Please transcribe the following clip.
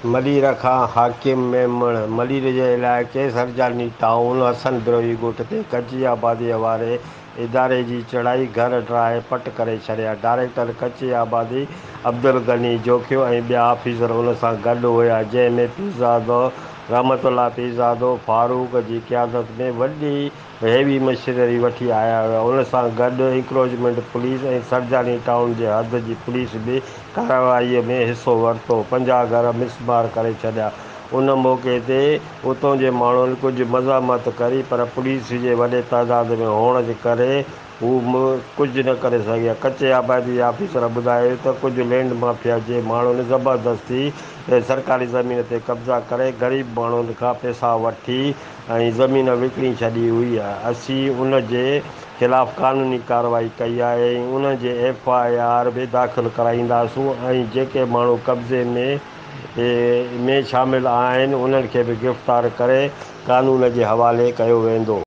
ملير کان حاڪم ميمڻ ملير جي علائقي سرجاني ٽائون حسن بروهي ڳوٺ تي ڪچي آبادي واري اداري جي چڙهائي گهر ڊاهي پٽ ڪري ڇڏيا. ڊائريڪٽر ڪچي آبادي عبدالغني جوکيو ۽ ٻيا آفيسر ان سان گڏ هيا جنهن ۾ پيرزادو رحمت الله پيرزادو فاروق جي قيادت ۾ وڏي هيوي مشينري وٺي آيا هيا ان سان گڏ انڪروچمينٽ پوليس ۽ سرجاني ٽائون جي حد جي پوليس به ڪارروائي ۾ حصو ورتو 50 گهر مسمار ڪري ڇڏيا ان موقعي تي اتان جي ماڻهن ڪجهه مزاحمت ڪئي پر پوليس جي وڏي تعداد ۾ هئڻ جي ڪري هو ڪجهه نه ڪري سگهيا. ڪچي آبادي جي آفيسر ٻڌايو ته ڪجهه لينڊ مافيا جي ماڻهن زبردستي سرڪاري زمين تي قبضا ڪري غريب ماڻهن کان پئسا وٺي ۽ زمين وڪڻي ڇڏي هئي اسين ان جي خلاف قانوني ڪارروائي ڪئي آهي ۽ انهن جي ايف I R به داخل ڪرائينداسون ۽ جيڪي ماڻهو قبضي ۾ ۾ شامل آهن انهن کي به گرفتار ڪري قانون جي حوالي ڪيو ويندو.